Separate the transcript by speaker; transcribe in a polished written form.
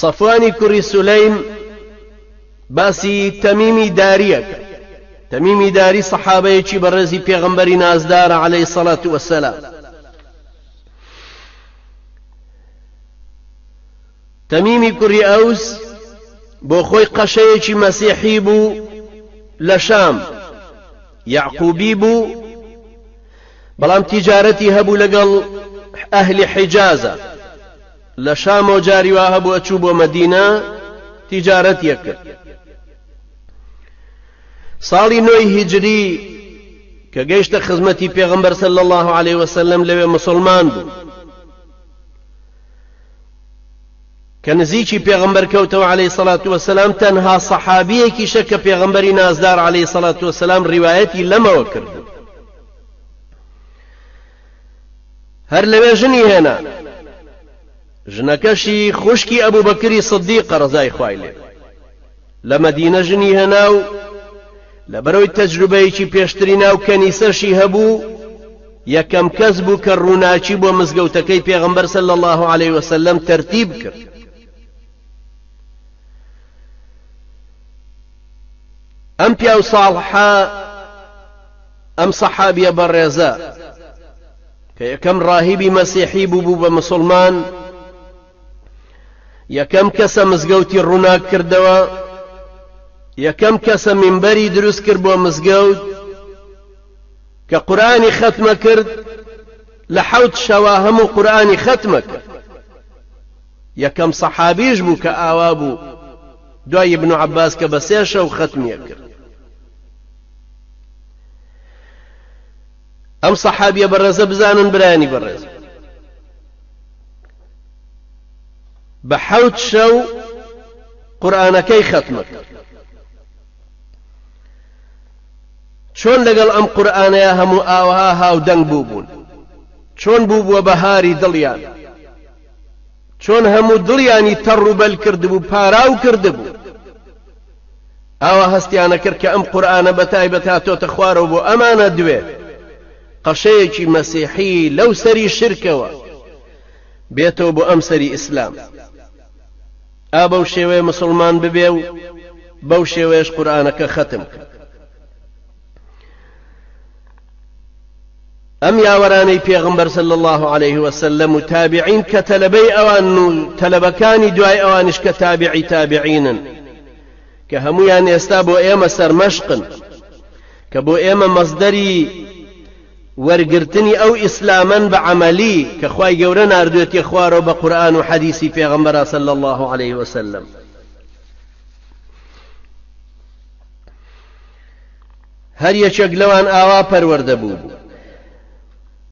Speaker 1: سەفوانی کوڕی سولەیم باسی تەمیمی داریەکە تەمیمی داری سەحابەیەکی بەڕێزی پێغەمبەری نازدارە عەلەیهی سەڵات وەسەلام. تەمیمی کوڕی ئەوس بۆ خۆی قەشەیەکی مەسیحی بوو لە شام، یەعقوبی بوو، بەڵام تیجارەتی هەبوو لەگەڵ ئەهلی حیجازە. لە شامەوە جاری وا هەبوو ئەچوو بۆ مەدینە تیجارەتی ئەکرد. ساڵی نۆی هیجری کە گەیشتە خزمەتی پێغەمبەر صلی الله علیه وسلم لەوێ مسلمان بوو. کە نزیکی پێغەمبەر کەوتەوە عەلەیهی سەڵات وەسەلام تەنها سەحابیەکیشە کە پێغەمبەری نازدار عەلەیهی سەڵات وەسەلام ڕیوایەتی لەمەوە کرد. هەر لەوێ ژنی هێنا، ژنەکەشی خوشکی ئەبوبەکری سدیقە ڕەزای خوای لێ بێ. لە مەدینە ژنی هێنا و لەبەرئەوەی تەجروبەیەکی پێشتری ناو کەنیسەشی هەبوو، یەکەم کەس بوو کە ڕووناکی بۆ مزگەوتەکەی پێغەمبەر صلی اللە علیە وسلم تەرتیب کرد. ئەم پیاو ساڵحە، ئەم سەحابیە بەڕێزە کە یەکەم ڕاهیبی مەسیحی بوو بوو بە مسوڵمان، یەکەم کەسە مزگەوتی ڕووناک کردەوە، یەکەم کەسە مینبەری دروست کرد بۆ مزگەوت، کە قورئانی خەتمە کرد لە حەوت شەوا هەموو قورئانی خەتمە کرد. یەکەم سەحابیش بوو کە ئاوا بوو دوای ابن عباس کە بە سێ شەو خەتمیە کرد. ئەم سەحابیە بەڕێزە بزانن برایانی بەڕێز بە حەوت شەو قورئانەکەی خەتمە کرد. چۆن لەگەڵ ئەم قورئانەیا هەموو ئاوەها هاودەنگ بووبوون؟ چۆن بووبووە بەهاری دڵیان؟ چۆن هەموو دڵیانی تەڕ و بەل کردبوو، پاراو کردبوو؟ ئاوا هەستیانە کرد کە ئەم قورئانە بە تایبەت هاتۆتە خوارەوە بۆ ئەمانە دوێ قەشەیەکی مەسیحی لەو سەری شرکەوە بێتەوە بۆ ئەم سەری ئیسلام. ئا بەو شێوەیە مسوڵمان ببێ و بەو شێوەیەش قورئانەکە خەتم کرد. ئەم یاوەرانەی پێغەمبەر صلی اللە علیه وسلم و تابعین کە تەلەبەی ئەوان و تەلەبەکانی دوای ئەوانیش کە تابعی تابعینن کە هەمویان ئێستا بۆ ئێمە سەرمەشقن کە بۆ ئێمە مەصدەری وەرگرتنی ئەو ئیسلامەن بە عەمەلی کە خوای گەورە ناردوێتیە خوارەوە بە قورئان و حەدیسی پێغەمبەرا صلی اللە علیه وسلم. هەر یەکێک لەوان ئاوا پەروەردە بوو بوو.